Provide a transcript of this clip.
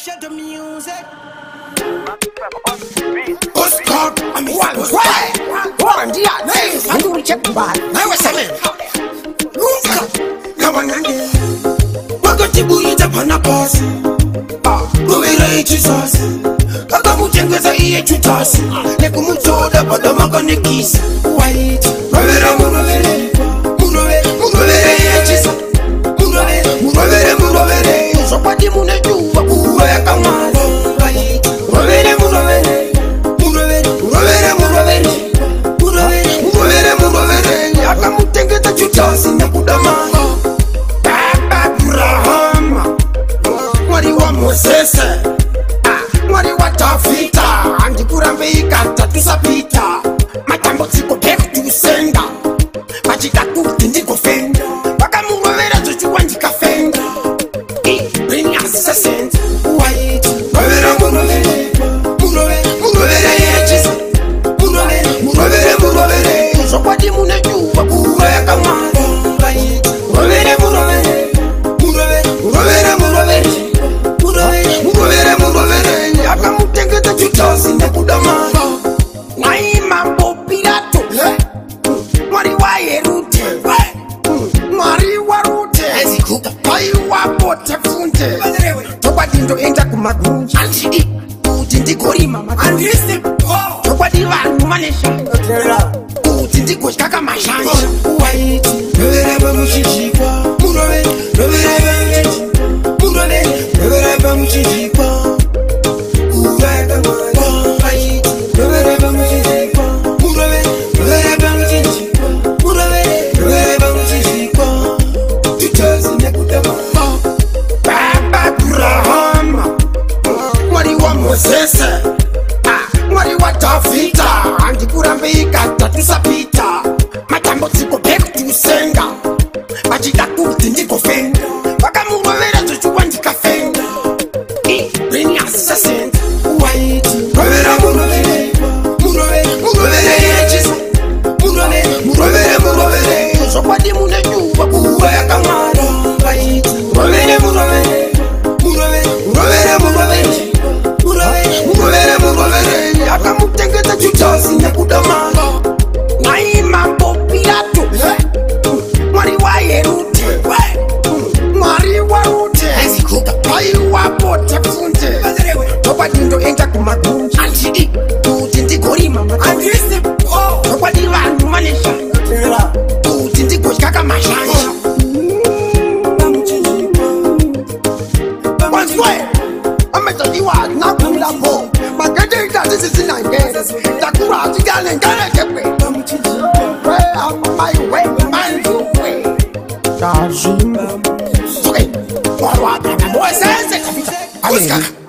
Shadow music. Wakatibuita pana pasi rovera chisasi akamutengesa iye Judasi nekumutoda padamakanekisa rovera murovere murovere iye chisa murovere murovere zvokwadi mune juva kuva yakamwara rovere murovere murovere murovere murovere murovere akamutengesa Judasi nekuda mari. Mwari wa Mosese, Mwari wa Davida, handikurambe ikata tusapita matambudziko back to sender vachida kuti ndigofenda vakamurovera zvechiwa ndikafenda bring assessment white rovera murovere murovere yechisa murovere murovere zvokwadi mune juva kuva yakamwara rovere murovere murovere murovere murovere murovere akamutengesa Judasi nekuda mari. Nai mambo Pilato, Mwari wa Herode, Mwari wa Rute, aiwapote funde chokwadi ndoenda kumagunji handidi kuti ndigorima maandisi chokwadi vanhu vane shanga kuti ndigotyaka mashanja rovera pamuchinjikwa murovere rovera murovere rovera pamuchinjikwa Mosese, Mwari wa Davida, handikurambe ikata tusapita matambudziko back to sender vachida kuti ndigofenda vakamurovera zvechiwa ndikafenda bring assessment white rovera murovere murovere yechisa murovere murovere zvokwadi mune juva kuva yakamwara rovere murovere murovere murovere murovere murovere akamutengesa Judasi nekuda mari. Nai mambo Pilato, Mwari wa Herode, Mwari wa Rute, aiwapote funde chokwadi ndoenda kumagunji handidi kuti ndigorima maandisi chokwadi vanhu vane shanga kuti ndigotyaka mashanja wanzwe amezadiwa nakulabo maketeita zisisinange takura achikanenganekekwe amaiwe manzuwe tazvimba okay warwakana mosese tafita asikaka.